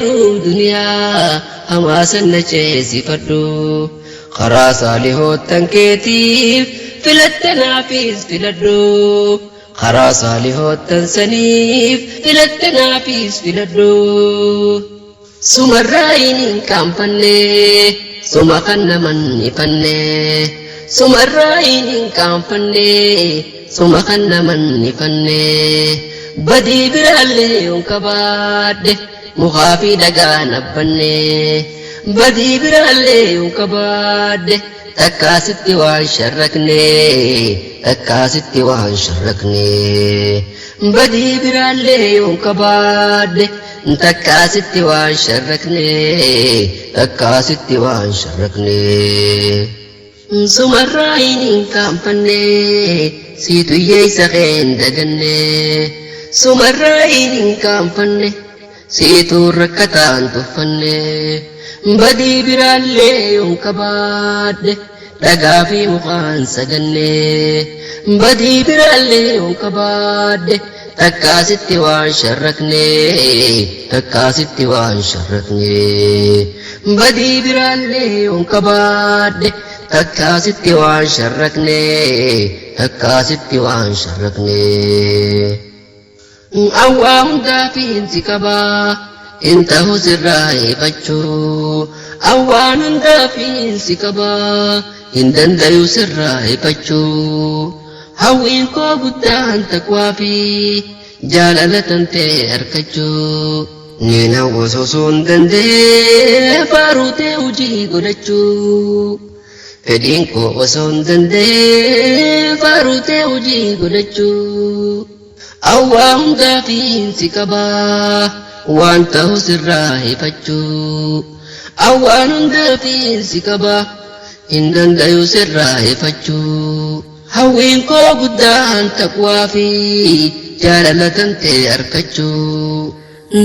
Duniyaa hamaa san na ceesifadhu. Karaa saalihoottan keetiif filatte naafis filadhu. Karaa saalihoottan saniif filatte naafis filadhu. Sumarraa hin qaanfanne, suma kan naman ifanne. Sumarraa hin qaanfanne, suma kan naman ifanne. Badii biraallee yoon qabaadhe, mukaa fi dhagaan abbanne. Badii biraallee yoon qabaadhe, takkaasitti waan sharrakne, takkaasitti waan sharrakne. Badii biraallee yoon qabaadhe, takkaasitti waan sharrakne, takkaasitti waan sharrakne. Sumarraa hin qaanfanne, siitu hiyyeessa keen daganne. Sumarraa hin qaanfanne, siitu rakkataan tuffanne. Badii biraallee yoon qabaadhe, dhagaa fi mukaan saganne. Badii biraallee yoon qabaadhe, takkaasitti waan sharrakne, takkaasitti waan sharrakne. Badii biraallee yoon qabaadhe, takkaasitti waan sharrakne, takkaasitti waan sharrakne. Awwaa hundaaf si qabaa, hin ta'u sirraa ifachuu. Awwaan hundaaf si qabaa, hin dandayu sirraa ifachuu. Hawwiin koo guddaan taqwaa fi jaalala tantee harkachuu. Niin hawwa osoo hin danda'ee faaruutee hojii godhachuu. Fedhiin koo osoo hin danda'ee faaruutee hojii godhachuu. Awwaa hundaaf si qabaa, waan ta'u sirraa ifachuu. Awwaan hundaaf si qabaa, hin dandayu sirraa ifachuu. Hawwiin koo guddaan taqwaa fi jaalala tantee harkachuu.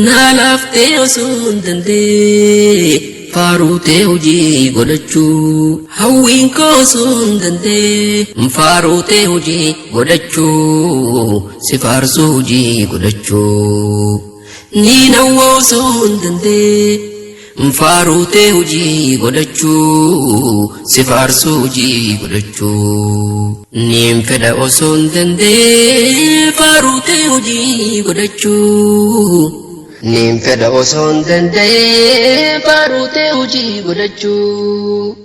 Naa laaftee osoo hin danda'ee faaruutee hojii godhachuu. Hawwiin koo osoo hin danda'ee faaruutee hojii godhachuu. Si faarsuu hojii godhachuu. Niin hawwa osoo hin danda'ee faaruutee hojii godhachuu. Si faarsuu hojii godhachuu. Niin fedha osoo hin danda'ee faaruutee hojii godhachuu. Niin fedha osoo hin danda'ee faaruutee hojii godhachuu.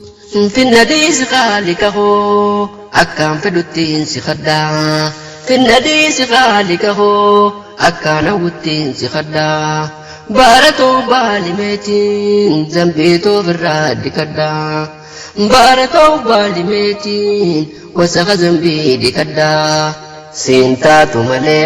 Finna dhiisi khaalika koo, akkaan fedhuttiin si kadhaa. Finna dhiisi khaalika koo, akkaan hawwuttiin si kadhaa. Baaratoo baalimeetiin zambiitoo ofirraa dhiqadhaa. Baaratoo baalimeetiin wasaka zambii dhiqadhaa. Siin taatu malee.